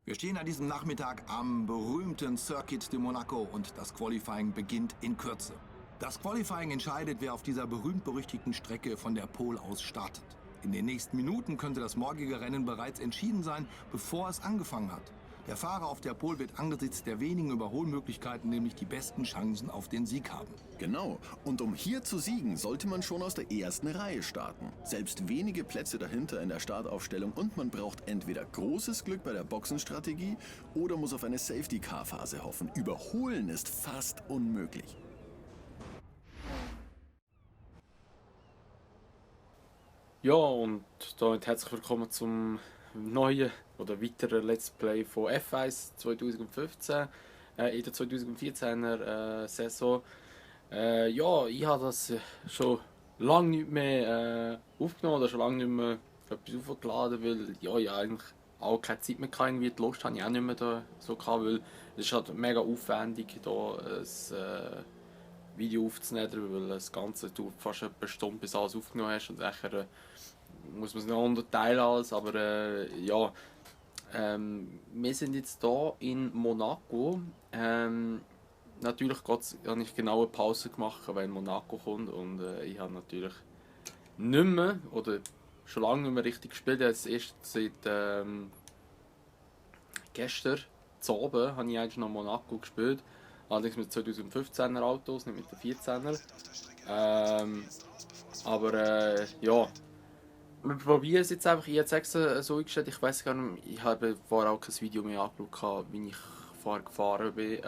Wir stehen an diesem Nachmittag am berühmten Circuit de Monaco und das Qualifying beginnt in Kürze. Das Qualifying entscheidet, wer auf dieser berühmt-berüchtigten Strecke von der Pole aus startet. In den nächsten Minuten könnte das morgige Rennen bereits entschieden sein, bevor es angefangen hat. Der Fahrer auf der Pole wird angesichts der wenigen Überholmöglichkeiten nämlich die besten Chancen auf den Sieg haben. Genau. Und um hier zu siegen, sollte man schon aus der ersten Reihe starten. Selbst wenige Plätze dahinter in der Startaufstellung und man braucht entweder großes Glück bei der Boxenstrategie oder muss auf eine Safety-Car-Phase hoffen. Überholen ist fast unmöglich. Ja, und damit herzlich willkommen zum neuen oder weiteren Let's Play von F1 2015 in der 2014er Saison. Ja, ich habe das schon lange nicht mehr aufgenommen oder schon lange nicht mehr etwas aufgeladen, weil ja, ich eigentlich auch keine Zeit mehr hatte, irgendwie die Lust habe ich auch nicht mehr da so gehabt, weil es ist halt mega aufwendig, da ein Video aufzunehmen, weil das Ganze dauert fast eine Stunde, bis alles aufgenommen hast und nachher muss man es noch unterteilen alles, aber ja, wir sind jetzt hier in Monaco. Natürlich habe ich genau eine Pause gemacht, wenn Monaco kommt und ich habe natürlich nicht mehr, oder schon lange nicht mehr richtig gespielt. Jetzt erst seit gestern zu Abend habe ich eigentlich noch Monaco gespielt. Allerdings mit 2015er Autos, nicht mit den 14er. Aber ja, wir probieren es jetzt einfach. Ich habe es extra so eingestellt, ich weiß gar nicht, ich habe vorher auch kein Video mehr angeschaut, wie ich vorher gefahren bin,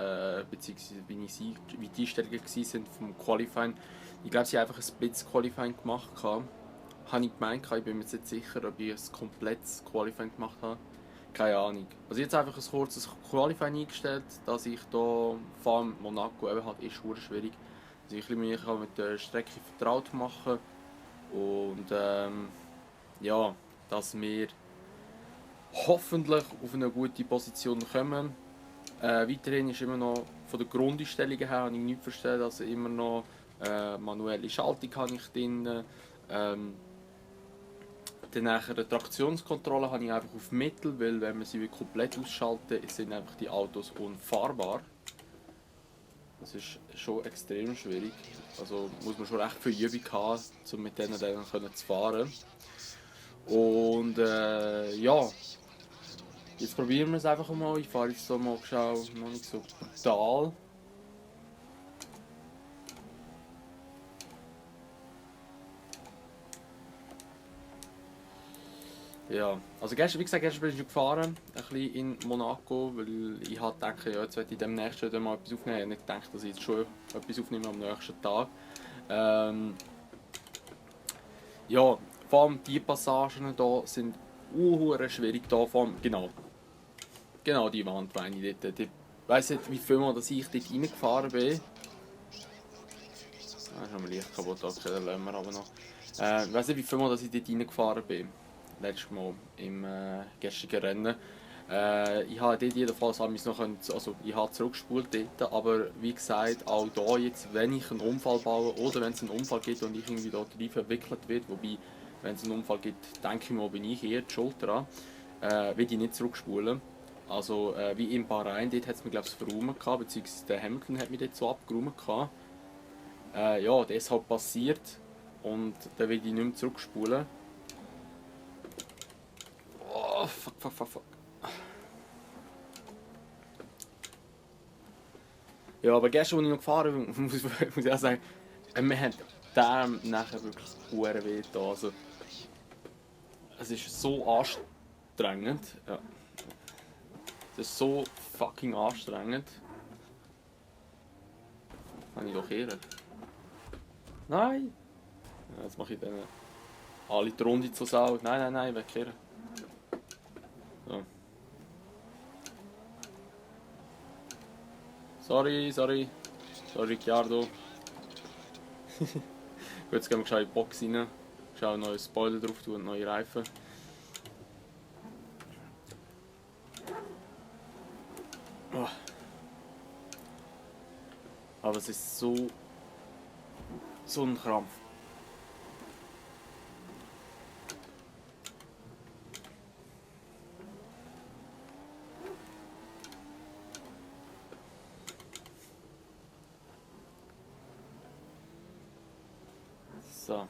beziehungsweise wie die Einstellungen waren vom Qualifying. Ich glaube, sie haben einfach ein Blitz-Qualifying gemacht. Habe ich gemeint, ich bin mir jetzt nicht sicher, ob ich ein komplettes Qualifying gemacht habe. Keine Ahnung. Also jetzt einfach ein kurzes Qualifying eingestellt, dass ich hier fahre mit Monaco eben halt ist sehr schwierig. Also ich mich mit der Strecke vertraut machen und ja, dass wir hoffentlich auf eine gute Position kommen. Weiterhin ist immer noch von der Grundeinstellung her habe ich nichts verstanden, also immer noch manuelle Schaltung habe ich drin. Dann nachher die Traktionskontrolle habe ich einfach auf Mittel, weil wenn man sie komplett ausschalten, sind einfach die Autos unfahrbar. Das ist schon extrem schwierig. Also muss man schon recht viel Übung haben, um mit denen dann zu fahren. Und ja, jetzt probieren wir es einfach mal. Ich fahre jetzt so mal noch nicht so brutal. Ja, also gestern, wie gesagt, gestern bin ich schon gefahren, ein bisschen in Monaco, weil ich halt denke, ja, jetzt werde ich demnächst wieder mal etwas aufnehmen. Ich habe nicht gedacht, dass ich jetzt schon etwas aufnehme am nächsten Tag. Ja, vor allem die Passagen hier sind schwierig. Da, vor allem, genau die Wand meine ich dort. Ich weiss nicht, wie viel Mal dass ich dort reingefahren bin. Ah, ist noch mal leicht kaputt, okay, dann lassen wir aber noch. Ich weiss nicht, wie viel Mal dass ich dort reingefahren bin. Letztes Mal im gestrigen Rennen. Ich habe dort jedenfalls noch also ich habe zurückgespult dort, aber wie gesagt, auch da jetzt, wenn ich einen Unfall baue oder wenn es einen Unfall gibt und ich irgendwie dort rein verwickelt wird, wobei, wenn es einen Unfall gibt, denke ich mal, bin ich eher die Schuld dran, will ich nicht zurückspulen. Also wie in Bahrain, dort hat es mir glaube ich verräumt gehabt, beziehungsweise der Hamilton hat mich dort so abgeräumt gehabt. Ja, das ist halt passiert und dann will ich nicht mehr zurückspulen. Oh, fuck. Ja, aber gestern, als ich noch gefahren bin, muss ich auch sagen, wir haben den nachher wirklich verdammt weh getan. Also, es ist so anstrengend. Ja. Es ist so fucking anstrengend. Kann ich doch ehren. Nein! Ja, jetzt mache ich dann alle die Runde zur Sau. Nein, wegkehren. So. Sorry, Ricciardo. Gut, jetzt gehen wir schnell in die Box rein. Schau, neue Spoiler drauf tun und neue Reifen. Oh. Aber es ist so ein Krampf. So.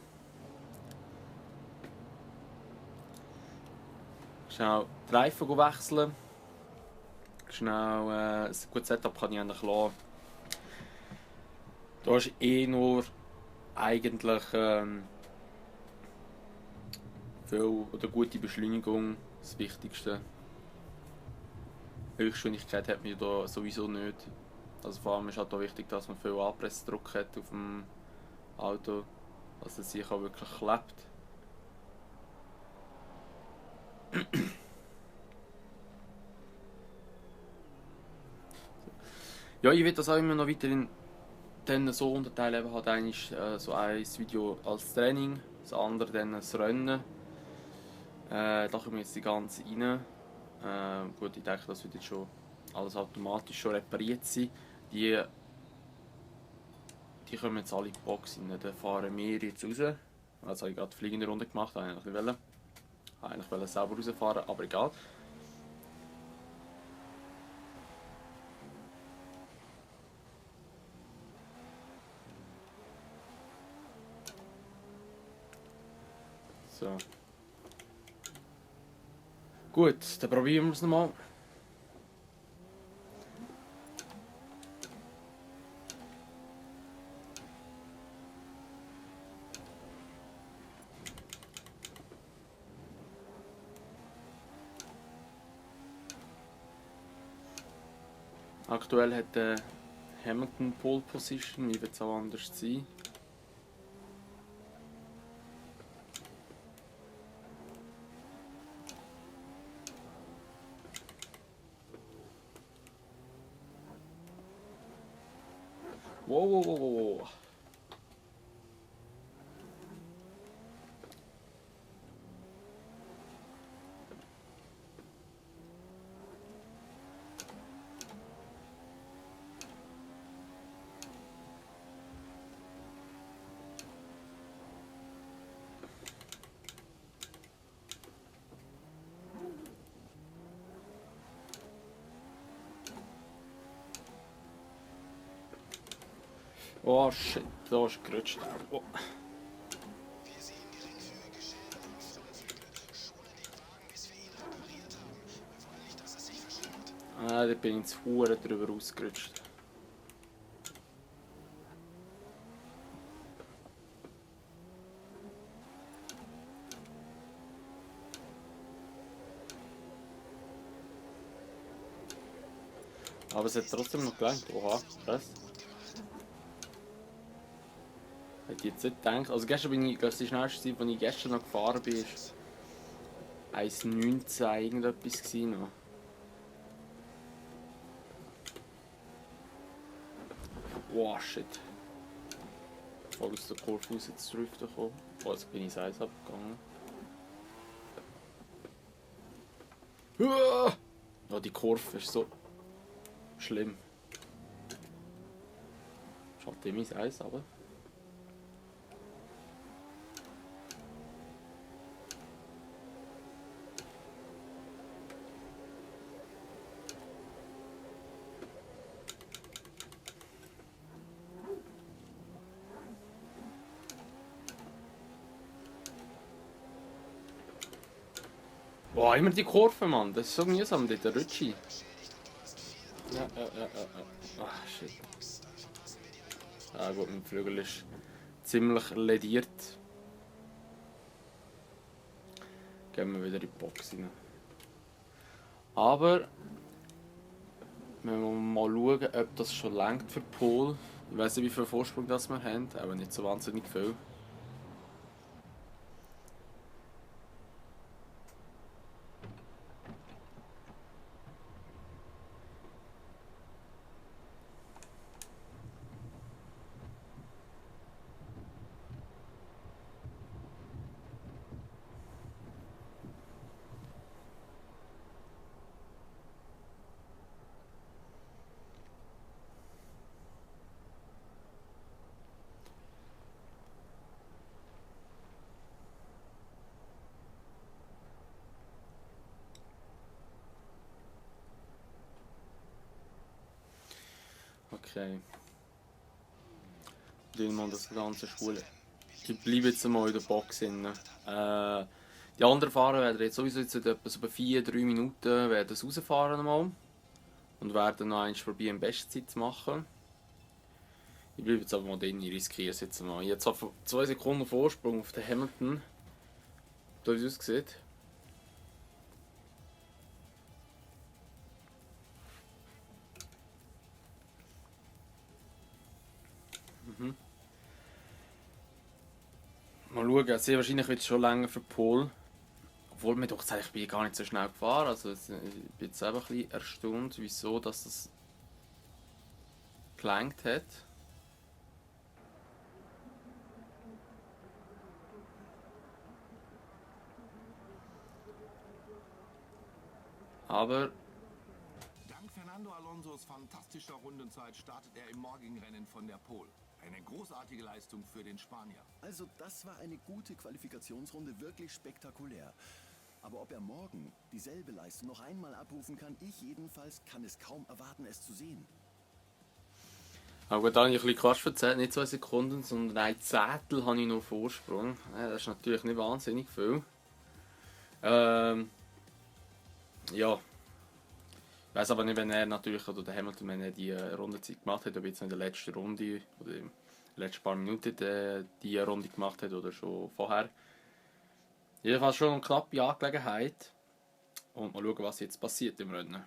Schnell die Reifen wechseln. Schnell ein gutes Setup kann ich eigentlich lassen. Da ist nur eigentlich viel oder gute Beschleunigung das Wichtigste. Höchstgeschwindigkeit hat man da sowieso nicht. Also vor allem ist halt auch wichtig, dass man viel Anpressdruck hat auf dem Auto, dass es sich auch wirklich klebt. Ja, ich will das auch immer noch weiterhin dann so unterteilen. Eben halt eigentlich so ein Video als Training, das andere dann das Rennen. Da kommen wir jetzt die ganze rein. Gut, ich denke, das wird jetzt schon alles automatisch schon repariert sein. Die kommen jetzt alle in die Box rein. Dann fahren wir jetzt raus. Also habe ich gerade die fliegende Runde gemacht, habe ich eigentlich nicht wollen. Eigentlich wollte ich selber rausfahren, aber egal. So. Gut, dann probieren wir es nochmal. Aktuell hat Hamilton Pole Position, wie wird es auch anders sein? Wow, wow, wow, wow. Oh shit, da ist gerutscht. Oh. Ah, da bin ich ins Huren drüber ausgerutscht. Aber es hat trotzdem noch gelangt. Oha, krass. Hätte ich jetzt nicht gedacht. Also gestern bin ich, glaube ich, die schnellste Zeit, als ich gestern noch gefahren bin, ist 1,19 irgendetwas gewesen noch. Wow, shit. Voll aus der Kurve raus jetzt driften gekommen. Oh, jetzt bin ich ins Eis abgegangen. Ja, die Kurve ist so schlimm. Schalte ich mein Eis aber. Boah, immer die Kurve, Mann. Das ist so mühsam, der Rutschi. Ja. Ach, shit. Ah gut, mein Flügel ist ziemlich lediert. Gehen wir wieder in die Box rein. Aber wenn wir mal schauen, ob das schon reicht für Pole. Ich weiß nicht, wie viel Vorsprung das wir haben, aber nicht so wahnsinnig viel. Okay. Dann mal das ganze Schwule Ich bleibe jetzt mal in der Box hin. Die anderen Fahrer werden jetzt sowieso jetzt in etwa so bei 4-3 Minuten werden es rausfahren mal. Und werden noch eins probieren, eine Bestzeit zu machen. Ich bleibe jetzt aber mal drin, ich riskiere es jetzt mal. Ich habe zwar 2 Sekunden Vorsprung auf den Hamilton. Da wie es aussieht. Mal schauen, sehr wahrscheinlich wird es schon länger für Pole. Obwohl mir doch ich bin gar nicht so schnell gefahren. Also ich bin jetzt einfach ein bisschen erstaunt, wieso dass das gelangt hat. Aber Dank Fernando Alonsos fantastischer Rundenzeit startet er im morgigen Rennen von der Pole. Eine großartige Leistung für den Spanier. Also das war eine gute Qualifikationsrunde, wirklich spektakulär. Aber ob er morgen dieselbe Leistung noch einmal abrufen kann, ich jedenfalls kann es kaum erwarten, es zu sehen. Aber da habe ich ein bisschen Quatsch erzählt, nicht 2 Sekunden, sondern ein Zehntel habe ich noch Vorsprung. Ja, das ist natürlich nicht wahnsinnig viel. Ja. Ich weiß aber nicht, wenn er natürlich, oder der Hamilton, wenn er die Rundezeit gemacht hat, ob jetzt in der letzten Runde oder in den letzten paar Minuten die Runde gemacht hat oder schon vorher. Jedenfalls schon eine knappe Angelegenheit. Und mal schauen, was jetzt passiert im Rennen.